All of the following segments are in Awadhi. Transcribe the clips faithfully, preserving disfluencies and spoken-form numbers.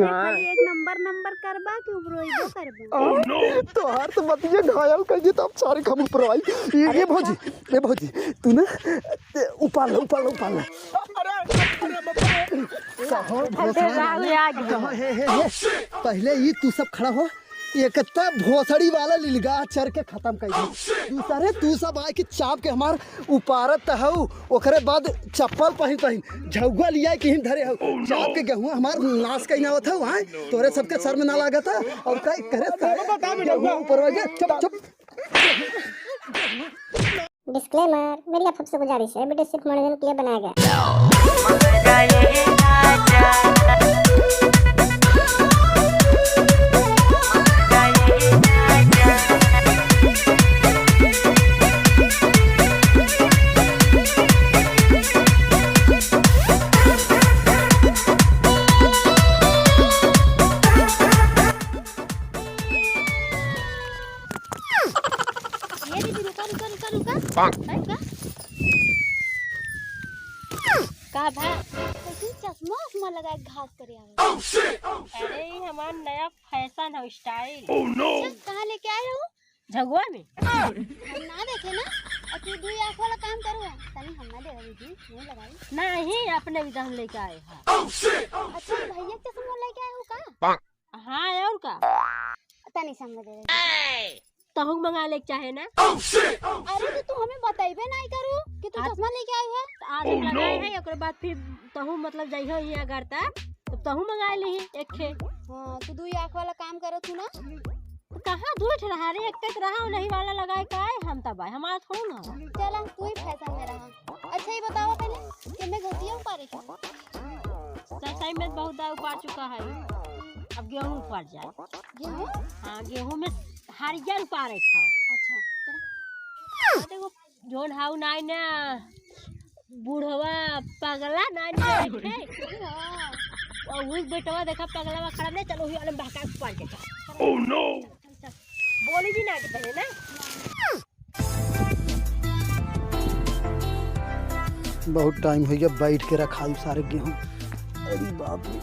खाली एक नंबर नंबर करबा कि उपरोइबो करबा? तोहार तो बतिया घायल कर दी, तब सारे हम उपरवाई। ये, ये भौजी, ये भौजी, तू ना, ते उपाल ला, उपाल ला, उपाल ला। कहो, अरे भोसड़ा राहुल वाला, आ गया। कहो, हे, हे, हे। पहले ये तू सब खड़ा हो। एक त भोसड़ी वाला लिलगा चर के खत्म कर दे। दूसरे तू सब आए कि चाप के हमार उपारत त हऊ, ओकरे बाद चप्पल पहिन पहिन झउआ लिया के हिन धरे हऊ। चाप के गेहुआ हमार नाश कहीं आवत हऊ, आए? तोरे सबके शर्म ना लागत है? और का करे? गेहुआ ऊपर वाले, चुप, चुप। डिस्क्लेमर, मेरी आप सबसे गुजारिश है, वीडियो सिर्फ मनोरंजन के लिए बनाया गया है। ये दीदी, रुका, रुका, रुका, रुका। पाक। है का? का भा? कैसे चश्मा उश्मा लगा के घास करे आवे? अरे, ये हमार नया फैशन है, स्टाइल। अच्छा, कहाँ लेके आए हो? झगुआ में। हम ना देखे ना, और तू दुई आँख वाला काम करो, तनी हम ना देवे दीदी, नहीं लगाई। नहीं, अपने भी तो हम लेके आए हैं। अच्छा, भैया के चश्मा लेके आए हो का? हाँ, और का? तनी समझ दे। तहू मंगा ले के चाहे ना। अरे, तो तू हमें बतइबे नहीं करू कि तू आ- चश्मा लेके आई है? आज हम लगाए हैं, ओकरे बाद फिर तहू मतलब जइहो यहाँ घर तक, तो तहू मंगा ली एक ठे। हाँ, तू दुई आँख वाला काम करत हूँ ना। तो कहाँ दुई ठे रहा रे, एक ठे रहा, नहीं वाला लगाए का है, हम तब आए, हमारा थोड़ा ना। चला, तू ही फैशन में रहा। अच्छा, ये बताओ पहले कि मैं घसिया उपारे क्या? ससई में बहुत दाव उपार चुका है, अब गेहूँ उपार जाए। गेहूँ? हाँ, गेहूँ में हरियर उपारे खाओ। अच्छा, चला। देखो, जोन हाउ नाई ना, बुढ़वा पगला नाई ना बैठे। हाँ। और वही बेटवा देखा पगला वा खड़ा नहीं, चलो, वही वाले बहका उपार के चल। Oh no! बोली भी ना के पहले ना। बहुत टाइम हो गया बैठ के रखाई सारे गेहूँ। अरे बाप रे।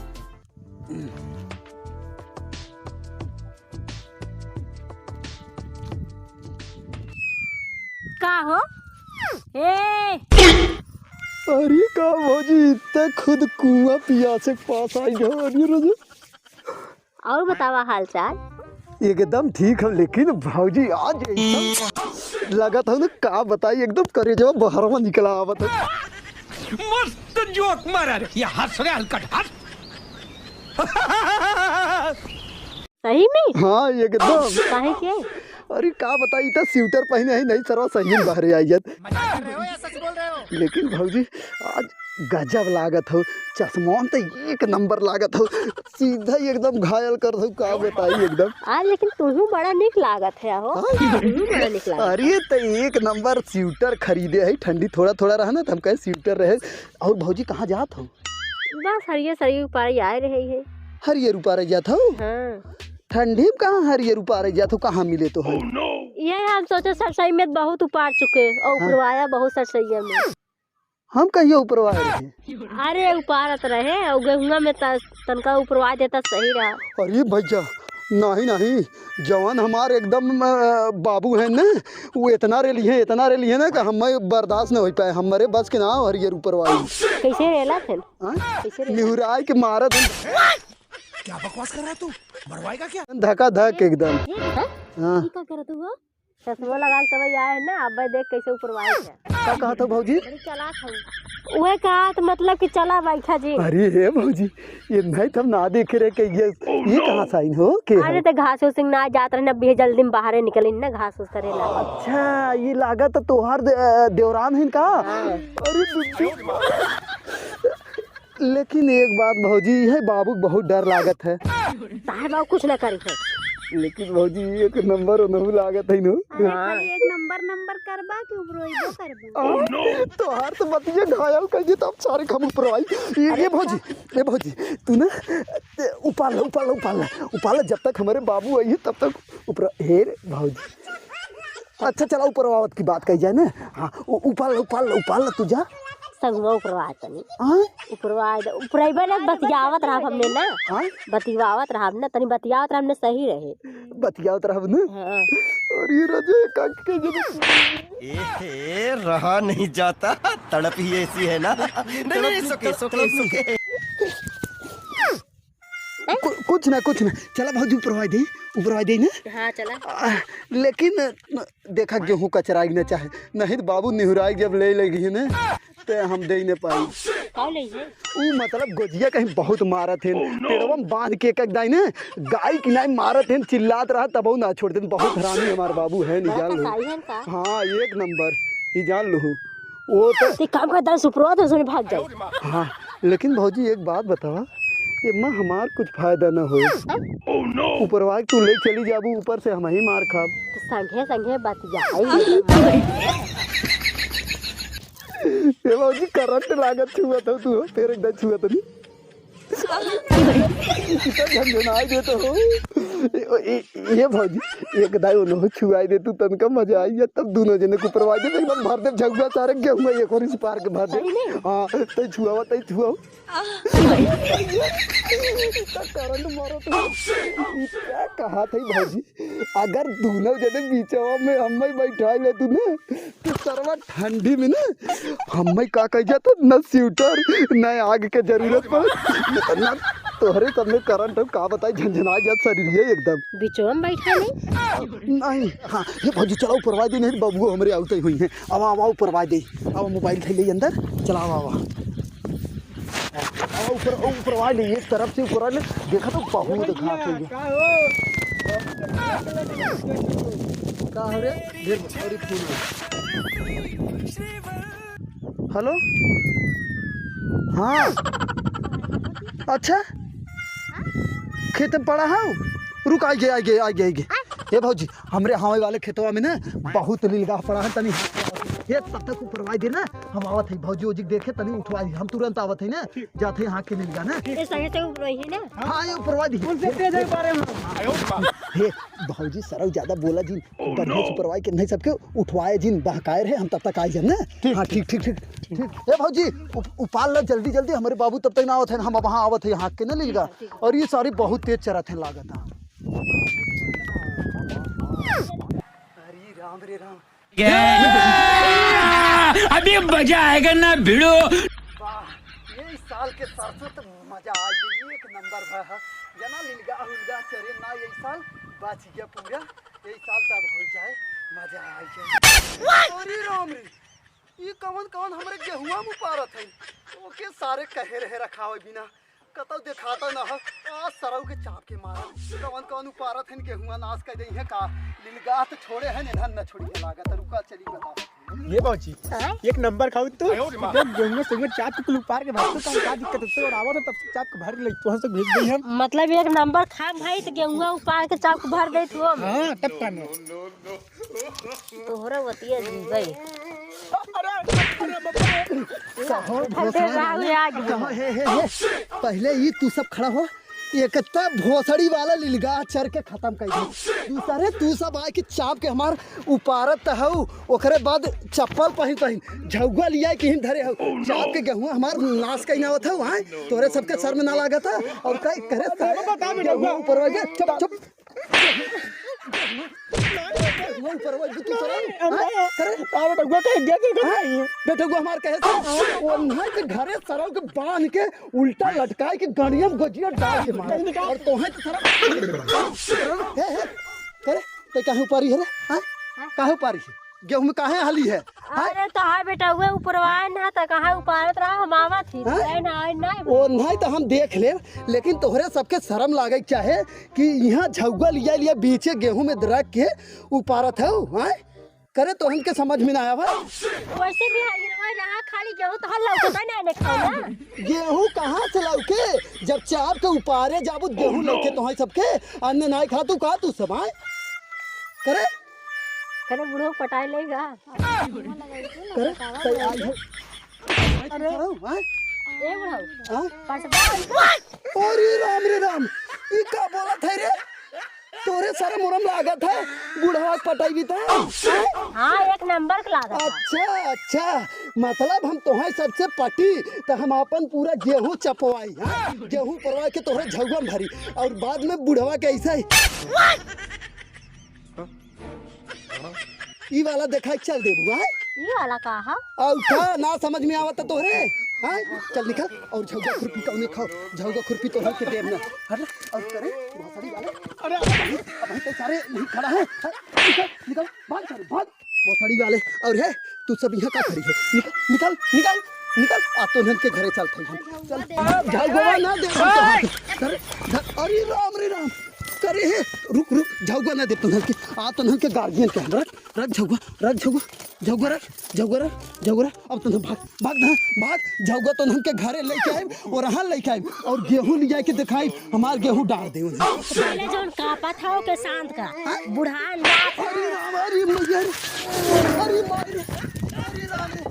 का हो? ए! अरे का भौजी, इतना खुद कुआं पियासे के पास आई हो। अरे रोज और बतावा हाल चाल। एकदम ठीक है, लेकिन भौजी आज एकदम लगत है ना, का बताई, एकदम करेजवा बहरवा निकला आवत है। मस्त जोक मारा रे, ये हंस रे हलकट हंस। सही में? हाँ, एकदम। काहे के? अरे का बताई, त स्वेटर पहने ही नहीं, सरवा सही में बहरे आई जात। मजाक कर रहे हो या सच बोल रहे हो? लेकिन भौजी, आज गजब लागत हो, चश्मोन त एक नंबर लागत हो, सीधा ही एकदम घायल कर दो, का बताई एकदम। आ, लेकिन तुहू बड़ा निक लागत है हो। हाँ? तुहू बड़ा निक लागत। अरे त एक नंबर स्वेटर खरीदे है, ठंडी थोड़ा थोड़ा रहा ना, त हम कहे स्वेटर रहे। और भौजी कहाँ जात हो? बस हरियर सरियर उपारी आए रहे है। हरियर उपारे जात हो? हाँ। ठंडी में कहाँ हरियर उपारे जात हो, कहाँ मिले तो है? ये हम सोचे सरसई में बहुत उपार चुके और हाँ। उपरवाया बहुत सरसैया में। हम कहियो उपरवाए रहे? अरे उपारत रहे और गेहुआ में त-, तनका उपरवा देता सही रहा। अरे भैया, नहीं, नहीं, जवन हमार एकदम, अ, बाबू है ना, वो इतना रेली है, इतना रेली है ना कि हमें बर्दाश्त न हो पाए, हमारे बस के ना हरियर उपरवाई। कैसे रेला थे? हाँ? कैसे रेला? निहुराई के मारत है। क्या बकवास कर रहा है तू? मरवाएगा क्या? धका धक एकदम। ये हाँ? ये का करत हुआ? चश्मा लगा के तब आए है ना, अब देख कैसे उपरवाई है। का कहत हो भौजी? बड़ी चालाक हो। उहे कहा तो मतलब कि चला बैठा जी। अरे हे भौजी, ये नहीं तो हम ना देखे रहे कि ये, ये कहाँ से आइन हो, के अरे हो? तो घास उस ना जात रहे ना, अभी जल्दी में बाहरे निकलिन ना घास उस करे ला। अच्छा, ये लागत तो तोहार दे-, अ, देवरान है का? हाँ। अरे बुद्धि। लेकिन एक बात भौजी, ये बाबू बहुत डर लागत है। ताहे बाबू कुछ ना करी है। लेकिन भौजी एक नंबर ओनहु लागत है नो। अरे हाँ। खाली एक नंबर नंबर करबा कि उपरोइबो करबा? Oh no! तोहार तो बतिया घायल कर दे, तब सारे हम उपरवाई। ये, अरे ये भौजी, अच्छा। ये भौजी, तू ना, ते उपाल ला, उपाल ला, उपाल ला, उपाल ला, जब तक हमारे बाबू आई है तब तक ऊपर। हे रे भौजी, अच्छा चला, उपरवावत की बात कही जाए ना। हाँ, उ-, उपाल ला, उपाल ला, उपाल ला, तू जा। संगवा उपरवा तनी। हाँ? उपरवा दे, उपरवा ना, बतियावत रहब हमने ना। हाँ? बतियावत रहब ना, तनी बतियावत रहब ना, सही रहे। बतियावत रहब ना? हाँ। अरे राजा, का, का, ए, हे, रहा नहीं जाता, तड़प ही ऐसी है ना। नहीं, नहीं, सुके, सुके, सुके। कु-, कुछ ना, कुछ ना। चला भौजी, उपरवाई दे, उपरवाई दे ना। हाँ, चला। आ, लेकिन, न, देखा, गेहूं कचराई ना चाहे, नहीं तो बाबू निहुराई जब ले लेगी ना, ते हम दे न पाई। का ले है? ऊ मतलब गोजिया कहीं बहुत मारत हैं, पेड़वा में बांध के एक एक दाई ना, गाय की नाई मारत हैं, चिल्लात रहा तब ना छोड़ देन। बहुत हरामी हमार बाबू है, नहीं का जान लो। कसाई है का? हाँ, एक नंबर, ये जान लो। वो तो एक काम कर, दस उपरवा दे, सुनी भाग जाए। हाँ, लेकिन भौजी एक बात बतावा, एमा हमार कुछ फायदा न होए। हाँ? उपरवा के तू ले चली जाबू, ऊपर से हम ही मार खाब। तो संगे संगे बतियाई। ए भौजी, करंट लागत छुअत हो तू, फिर एकदम छुअत नहीं। इतना झनझनाई देत हो। ए, ए, ए भौजी, एक दाई उन्हों छुआई दे तू, तनका मजा आई है, तब दोनों जने को परवाई दे, एक बार भर दे झगुआ सारे गेहूं एक और इस पार के भर दे। सही में? हाँ, तै छुआवा, तै छुआवा। इतना करंट मारो तू। क्या कहा था भौजी? अगर दोनों जने बीचवा में हमें बैठा ले तू ना, तो सरवा ठंडी में ना, हमें का कह जाता, न स्वेटर, न आग के जरूरत पड़े, न तोहरे सब में करंट हो, का बताई, झनझना जात शरीर ये एकदम। बिचवा में बैठा ले? नहीं, हाँ, ये भौजी चला उपरवा दे, नहीं बबुआ हमरे आउते हुई हैं। आवा, आवा, उपरवा दे, आवा, मोबाइल धइ ले अंदर, चला, आवा, आवा। आ, ऊपर, ऊपर वाले, एक तरफ से ऊपर वाले, देखा तो बहुत घास हो गया। का हो? का हो रे? ढेर अउरी फूल हो। हेलो? हाँ। अच्छा? खेत में पड़ा है? रुक, आई गे, आई गे, आई गे, आई गे। ए भौजी, हमरे हावे वाले खेतवा में ना बहुत लीलगाह पड़ा है, तनी हाथ लगाओ। ये तब तक उपरवाई दे ना, हम आवत है भौजी ओजी देखे, तनी उठवाई, हम तुरंत आवत है ना, जात है हाँक के लीलगाह ना। ये सही से उपरवाई है ना? हाँ, ये उपरवाई दी। उनसे तेज है बारे में। हे भौजी, सरऊ ज्यादा बोला जिन, बढ़िया से उपरवाई के नहीं सबके उठवाए जिन, बहकाए रहे, हम तब तक आई जान ना। हाँ, ठीक, ठीक, ठीक, ठीक। ए भौजी, उप-, उपाल ला जल्दी, जल्दी, हमरे बाबू तब तक ना आवत है, हम अब वहाँ आवत है हाँक के ना लीलगाह। और ये सारे बहुत तेज चरत हैं लागत है। अरे राम रे राम। अभी मजा आएगा ना भिड़ो। वाह, ये साल के सरसों तो मजा आ गई, एक नंबर भा है। जना लिलगा हुलगा चरे ना, ये साल बच गया पूरा, ये साल तब हो जाए, मजा आ जाए। अरे राम रे, ये कवन कवन हमरे गेहुआ में उपारत है, ओके सारे कहे रहे रखावे बिना। कतौ देखाता न ह। आ सरऊ के चाप के मारा। कवन कवन उपारत हन, गेहुआ नाश कर दे हैं का? लिलगाह तो छोड़े हैं, इन्हन न छोड़ी है लागत। रुका, चली बताओ। ये बाबूजी, हाँ? एक नंबर खाऊ तू। जब गेहुआ से चाप के कुल उपार के भाग तो का दिक्कत है? और आवा तो तब से चाप के भर ले, तो हम सब भेज दे हम। मतलब एक नंबर खा भाई, तो गेहुआ उपार के चाप के भर दे तू हम। हाँ, तब का नहीं। तोहरा वतिया जीवै। अरे, अरे, बाप रे। कहो, भोसड़ा वाला। कहो, हे, हे, हे। पहले ई तू सब खड़ा हो, एक त भोसड़ी वाला लिलगाह चर के खतम कर दे। दूसरे तू सब आए कि चाप के हमार उपारत हऊ, ओकरे बाद चप्पल पहिन पहिन झउआ लिया कि हिन धरे हऊ। चाप के गेहुआ हमार नाश कहीं ना होत हऊ, हाँ? तोरे सबके शर्म ना लागत है? और का करे सारे? बता बेटा, गेहुआ ऊपर वाले, चुप, चुप। वो ऊपर वो, तू चला। नहीं, हाँ? नहीं। करे? आ, बेटउआ कहे, दे दे, दे। हाँ? बेटउआ हमार कहे से, वो नहीं के घरे सरऊ के बांध के उल्टा लटकाए के गड़िया में गोजिया डाल के मारे। नहीं, नहीं। और तोहे तो सरऊ, हे, हे, करे? ते काहे उपारी है रे? हाँ? काहे उपारी है? गेहूं में काहे हाली है? हाँ? अरे तो हाँ बेटउआ, ऊपरवाए ना, तो कहाँ उपारत रहा, हम आवत ही, हाँ? तो ना, ना, ओ नहीं तो हम देख लेब, लेकिन तोहरे सबके शर्म लागे के चाहे कि यहाँ झउआ लिया लिया बीचे गेहूं में रख के उपारत है, हाँ? करे तोहन के समझ में ना आवा। वैसे भी है, इरवा रहा खाली गेहूं तो हर लौकता ना ने खाना। गेहूं कहाँ से लौके? जब चाप के उपारे जाबू गेहूं लौके तोहन सबके, अन्य नाई खा तू का तू सब, हाँ? करे? करे बुढ़ो पटाई लेगा। करे? सही आज है। अरे। हाँ? ए बुढ़ऊ। हाँ? पटवा। अरे राम रे राम, ई का बोलत है रे? तोरे सारे मुरम लागत है, बुढ़वा के पटाई भी था। हाँ, एक नंबर के लागत है। अच्छा, अच्छा, मतलब हम तोहरे सबसे पटी, त हम आपन पूरा गेहूं चपवाई, हाँ? गेहूं परवा के तोहरे झउआ में भरी, और बाद में बुढ़वा के ऐसे ही ई वाला देखाई चल देबू, हाँ? ई वाला का ह? और का ना समझ में आवत तोहरे, हाँ? चल निकल, और झउआ खुरपी कौने खाओ, झउआ खुरपी तोहरे के देब ना। हट, और करे, भोसड़ी वाले, अरे अभी, अभी तो सारे नहीं खड़ा है, हाँ? निकल, निकल, भाग सारे, भाग। भोसड़ी वाले, और है, तू सब यहाँ का खड़ी हो? निकल, निकल, निकल, निकल, आ तोहन के घरे चलत हई हम। चल, झउआ ना दे, हम तोहन के। अरे, अरे राम रे राम, करे हे, रुक, रुक, झउआ ना दे तोहन के, आ तोहन के गार्जियन के हम रख, रख झउआ, रख झउआ, झउआ रख, झउआ रख, झउआ रख, अब तोहन भाग, भाग ना, भाग, झउआ तोहन के घरे लेके आइब, और यहाँ लेके आइब, और गेहूं ले जाके दिखाइब, हमार गेहूं डाल दे उन्हें। पहले जौन कांपत ह, ओके शांत कर। बुढ़ान बाप। अरे राम, अरे मैया रे, अरे माई रे, अरे राम रे,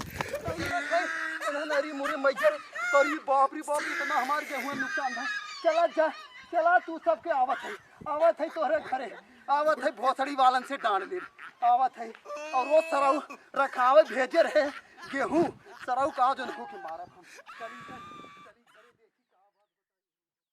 अरे मोरे मैया रे, अरे बाप रे बाप, इतना हमार गेहूं नुकसान है। चला जा, चला, तू सबके आवत है, आवत है तोहरे घरे, आवत है भोसड़ी वालन से डांट ले, आवत है। और वो सरऊ रखावे भेजे रहे गेहूं, सरऊ का जौन हो के मारब हम। चली जा।